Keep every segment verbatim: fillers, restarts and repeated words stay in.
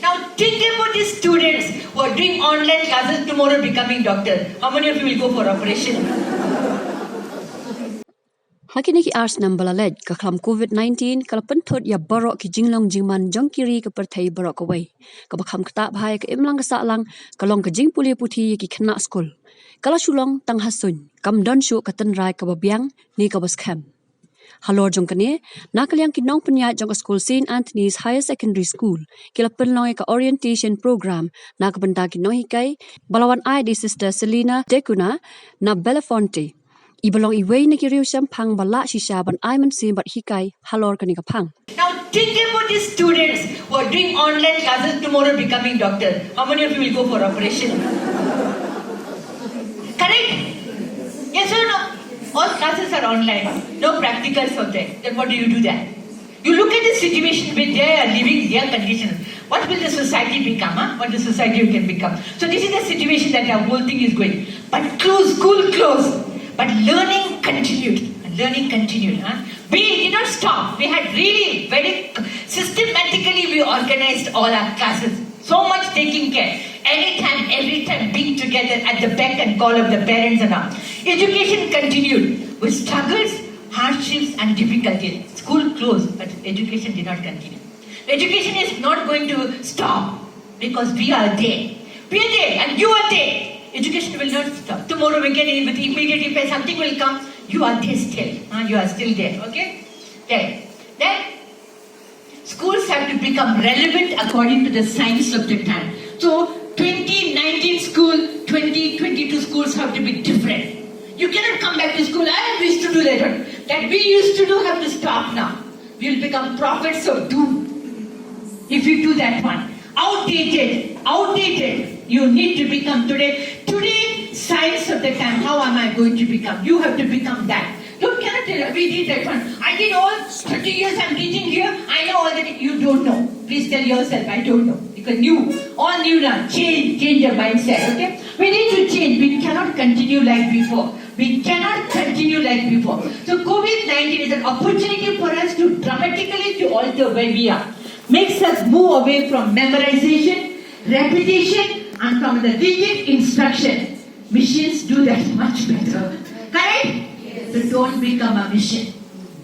Now think about these students who are doing online classes tomorrow becoming doctor. How many of you will go for operation? Ha kine ki ar snem ba la leit, ka khlam covid nineteen ka la pynthut ïa baroh ki jinglong jingman jong ki ri ka pyrthei baroh kawei. Kaba kham ktah bha ïa ka imlang ka sahlang ka long ka jingpule puthi ïa ki khynnah skul. Ka la shu long tang ha suiñ, kam don shuh ka tynrai kaba biang ne kaba skhem. Halor jong kane, na ka liang ki nongpynïaid jong ka skul Saint Anthony's Higher Secondary School ki la pynlong ïa ka orientation program na ka bynta ki nonghikai, ba la wan ai da i Sister Selina Dekuna na Belafonte, i ba long iwei na ki riewshemphang ba lah shisha ban ai mynsiem bad hikai halor kane ka phang. Now think about these students who are doing online classes tomorrow becoming doctor. How many of you will go for operation? Correct? Yes or no? All classes are online. No practicals are there. Then what do you do there? You look at the situation where they are living, their condition. What will the society become? Huh? What the society can become? So this is the situation that the whole thing is going. But close, school closed. But learning continued. Learning continued. Huh? We did not stop. We had really very systematically we organized all our classes. So much taking care. Anytime, every time being together at the beck and call of the parents and all. Education continued with struggles, hardships and difficulties. School closed, but education did not continue. Education is not going to stop because we are there. We are there and you are there. Education will not stop. Tomorrow we can with immediate effect something will come. You are there still. Huh? You are still there. Okay? There. Then schools have to become relevant according to the science of the time. So twenty nineteen school, twenty twenty-two schools have to be different. You cannot come back to school. I used to do that one. That we used to do have to stop now. We will become prophets of doom if you do that one. Outdated, outdated. You need to become today. Today, science of the time. How am I going to become? You have to become that. You cannot tell, we did that one. I did all thirty years I'm teaching here. I know all that you don't know. Please tell yourself, I don't know. Because new, all new now. Change, change your mindset, okay? We need to change. We cannot continue like before. We cannot continue like before. So covid nineteen is an opportunity for us to dramatically to alter where we are. Makes us move away from memorization, repetition, and from the rigid instruction. Machines do that much better. Correct? So don't become a machine.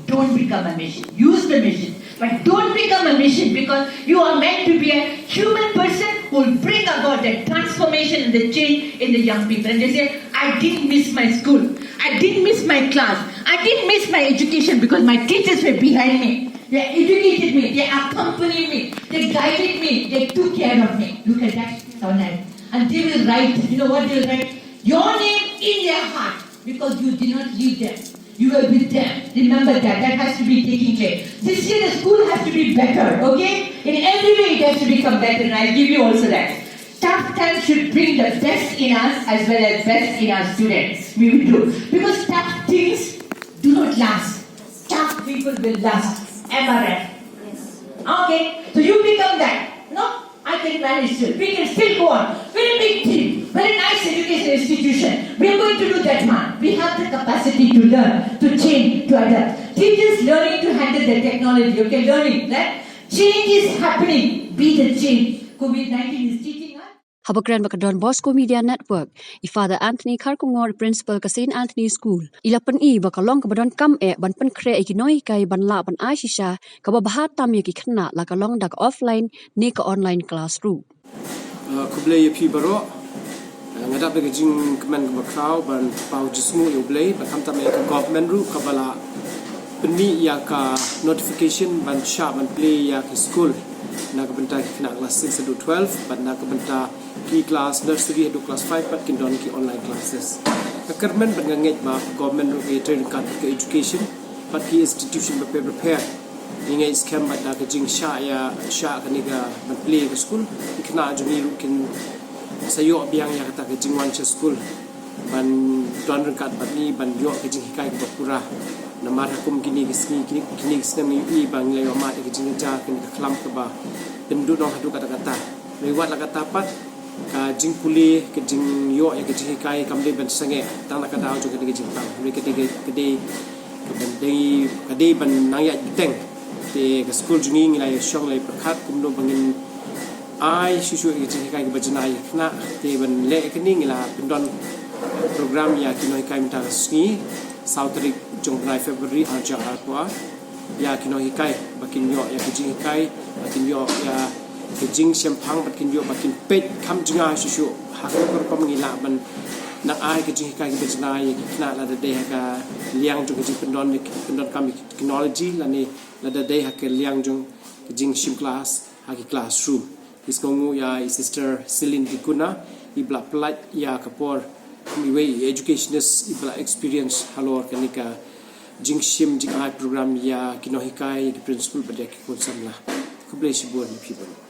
Don't become a machine. Use the machine. But don't become a machine because you are meant to be a human person who will bring about the transformation and the change in the young people. And they say, I didn't miss my school. I didn't miss my class. I didn't miss my education because my teachers were behind me. They educated me. They accompanied me. They guided me. They took care of me. Look at that. Sound nice. And they will write, you know what they will write? Your name in their heart because you did not leave them. You were with them. Remember that. That has to be taken care. This year the school has to be better, okay? In every way it has to become better and I'll give you also that. Tough time should bring the best in us as well as best in our students. We will do. Because tough things do not last. Tough people will last. Am I right? Okay. So you become that. No? I can manage still. We can still go on. Very big team. Very nice education institution. We are going to do that one. We have the capacity to learn, to change, to adapt. Teachers learning to handle the technology. Okay, learning, right? Change is happening. Be the change. covid nineteen is teaching us. Haba kren bad ka Don Bosco Media Network, i Father Anthony Kharkongor, Principal ka Saint Anthony School, i la pyni ba ka long kaba donkam eh ban pynkhreh ïa ki nonghikai ban lah ban ai shisha kaba bha tam ïa ki khynnah, la ka long da ka offline ne ka online class ruh. Uh, khublei ïa phi baroh. Uh, nga dap da ka jingkmen kaba khraw ban paw jingmut ïa U Blei, ba khamtam ïa ka government ruh kaba la pynmih ïa ka notification ban shah ban plie ïa ki school na ka bynta ki khynnah class six haduh twelve bad na ka bynta ki class nursery haduh class five pat kin don ki online classes. Nga kyrmen bad nga ngeit ba ka government ruh ka ïatrei ryngkat ka education bad ki institution bapher bapher. Ngi ngeit skhem bad da ka jingshah ïa, shah kane ka ban plie ka school, ki khynnah jong ngi ruh kin sa ïoh biang ïa kata ka jingwan sha school ban don ryngkat bad ngi ban ïoh ka jinghikai kaba pura. Namar ha kum kine ki sngi, kine, kine ki snem ngi ïohi ba ngi la ïoh mad ïa ka jingjynjar, kane ka khlam kaba pynduhnong haduh katta katta. Lei wat la katta pat, ka jingpule, ka jingïoh ïa ka jinghikai kam dei ban sangeh tang na ka daw jong kane ka jingpang. Hynrei ka dei, ka dei, ka dei ban dei, ka dei ban nang ïaid bteng. Te ka skul jong ngi ngi la ïa shong la ïa pyrkhat kumno ba ngin ai shuh shuh ïa ka jinghikai kaba janai ïa ki khynnah. Te ban leh kane ngi la pyndon program ïa ki nonghikai mynta ka sngi, saw tarik jong bnai February ar hajar arphew ar, ïa ki nonghikai ba kin ïoh ïa ka jinghikai, ba kin ïoh ïa ka jingshemphang, ba kin ïoh ba kin peit kham jngai shuh shuh ha ka rukom ngi lah ban nang ai ka jinghikai kaba janai ïa ki khynnah, lada dei ha ka liang jong ka jingpyndon, pyndonkam ïa ki technology, lane lada dei ha ka liang jong ka jingshim klas ha ki classroom. Te sngewnguh ïa i Sister Celine Dikuna, iba la pynlait ïa ka por kum iwei i educationist iba la experience halor kane ka jingshim jingai program ïa ki nonghikai, ïa ki principal bad ïa ki khun samla. Khublei shibun ïa phi baroh.